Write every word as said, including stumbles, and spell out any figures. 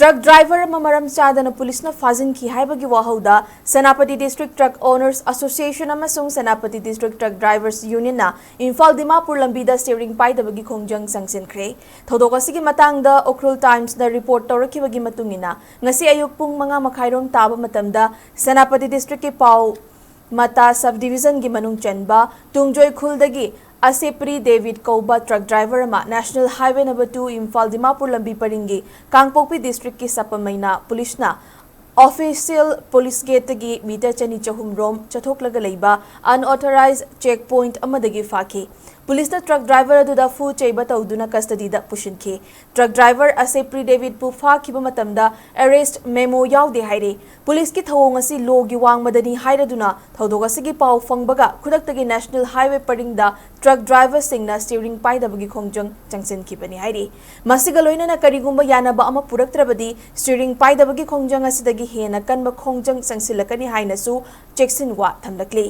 Truck driver ꯑꯃ ꯃꯔꯝ ꯆꯥꯗꯅ ꯄꯨꯂꯤꯁꯅ ꯐꯥꯖꯤꯟꯈꯤ ꯍꯥꯏꯕꯒꯤ ꯋꯥꯍꯧꯗ Senapati district truck owners association ꯑꯃꯁꯨꯡ ꯁꯦꯅꯥꯄꯇꯤ ꯗꯤꯁꯇ꯭ꯔꯤꯛ ꯇ꯭ꯔꯛ ꯗ꯭ꯔꯥꯏꯚꯔꯁ ꯌꯨꯅꯤꯌꯟꯅ ꯏꯝꯐꯥꯜ ꯗꯤꯃꯥꯄꯨꯔ ꯂꯝꯕꯤꯗ ꯁ꯭ꯇꯤꯌꯔꯤꯡ ꯄꯥꯏꯗꯕꯒꯤ ꯈꯣꯡꯖꯪ ꯆꯪꯁꯤꯟꯈ꯭ꯔꯦ꯫ ꯊꯧꯗꯣꯛ ꯑꯁꯤꯒꯤ ꯃꯇꯥꯡꯗ ꯎꯈ꯭ꯔꯨꯜ ꯇꯥꯏꯝꯁꯅ ꯔꯤꯄꯣꯔꯠ ꯇꯧꯔꯛꯈꯤꯕꯒꯤ ꯃꯇꯨꯡ ꯏꯟꯅ, ꯉꯁꯤ ꯑꯌꯨꯛ ꯄꯨꯡ ꯃꯉꯥ ꯃꯈꯥꯏꯔꯣꯝ ꯇꯥꯕ ꯃꯇꯝꯗ ꯁꯦꯅꯥꯄꯇꯤ ꯗꯤꯁꯇ꯭ꯔꯤꯛꯀꯤ ꯄꯥꯎ ꯃꯇꯥ ꯁꯕ ꯗꯤꯕꯤꯖꯟꯒꯤ ꯃꯅꯨꯡ ꯆꯟꯕ ꯇꯨꯡꯖꯣꯏ ꯈꯨꯜꯗꯒꯤ ꯑꯁꯦꯄ꯭ꯔꯤ ꯗꯦꯕꯤꯗ ꯀꯧꯕ ꯇ꯭ꯔꯛ ꯗ꯭ꯔꯥꯏꯚꯔ ꯑꯃ national highway number two Imphal Dimapur ꯂꯝꯕꯤ ꯄꯔꯤꯡꯒꯤ ꯀꯥꯡꯄꯣꯛꯄꯤ ꯗꯤꯁꯇ꯭ꯔꯤꯛꯀꯤ ꯁꯄꯃꯩꯅ ꯄꯨꯂꯤꯁꯅ ꯑꯣꯐꯤꯁꯤꯌꯦꯜ ꯄꯨꯂꯤꯁ ꯒꯦꯠꯇꯒꯤ ꯃꯤꯇꯔ ꯆꯅꯤ ꯆꯍꯨꯝ ꯔꯣꯝ ꯆꯠꯊꯣꯛꯂꯒ ꯂꯩꯕ ꯑꯟꯑꯣꯊꯣꯔꯥꯏꯖ ꯆꯦꯛ ꯄꯣꯏꯟꯠ ꯑꯃꯗꯒꯤ ꯐꯥꯈꯤ꯫ ꯄꯨꯂꯤꯁꯅ ꯇ꯭ꯔꯛ ꯗ꯭ꯔꯥꯏꯚꯔ ꯑꯗꯨꯗ ꯐꯨ ꯆꯩꯕ ꯇꯧꯗꯨꯅ ꯀꯁꯇꯗꯤꯗ ꯄꯨꯁꯤꯟꯈꯤ꯫ ꯇ꯭ꯔꯛ ꯗ꯭ꯔꯥꯏꯚꯔ ꯑꯁꯦꯄ꯭ꯔꯤ ꯗꯦꯕꯤꯗꯄꯨ ꯐꯥꯈꯤꯕ ꯃꯇꯝꯗ ꯑꯦꯔꯦꯁ꯭ꯠ ꯃꯦꯃꯣ ꯌꯥꯎꯗꯦ ꯍꯥꯏꯔꯤ꯫ ꯄꯨꯂꯤꯁꯀꯤ ꯊꯧꯑꯣꯡ ꯑꯁꯤ ꯂꯣꯒꯤ ꯋꯥꯡꯃꯗꯅꯤ ꯍꯥꯏꯔꯗꯨꯅ ꯊꯧꯗꯣꯛ ꯑꯁꯤꯒꯤ ꯄꯥꯎ ꯐꯪꯕꯒ ꯈꯨꯗꯛꯇꯒꯤ ꯅꯦꯁꯅꯦꯜ ꯍꯥꯏꯋꯦ ꯄꯔꯤꯡꯗ ꯇ꯭ꯔꯛ ꯗ꯭ꯔꯥꯏꯚꯔꯁꯤꯡꯅ ꯁ꯭ꯇꯤꯌꯔꯤꯡ ꯄꯥꯏꯗꯕꯒꯤ ꯈꯣꯡꯖꯪ ꯆꯪꯁꯤꯟꯈꯤꯕꯅꯤ ꯍꯥꯏꯔꯤ꯫ ꯃꯁꯤꯒ ꯂꯣꯏꯅꯅ ꯀꯔꯤꯒꯨꯝꯕ ꯌꯥꯅꯕ ꯑꯃ ꯄꯨꯔꯛꯇ꯭ꯔꯕꯗꯤ ꯁ꯭ꯇꯤꯌꯔꯤꯡ ꯄꯥꯏꯗꯕꯒꯤ ꯈꯣꯡꯖꯪ ꯑꯁꯤꯗꯒꯤ ꯍꯦꯟꯅ ꯀꯟꯕ ꯈꯣꯡꯖꯪ ꯆꯪꯁꯤꯜꯂꯛꯀꯅꯤ ꯍꯥꯏꯅꯁꯨ ꯆꯦꯛꯁꯤꯟꯋꯥ ꯊꯝꯂꯛꯂꯤ꯫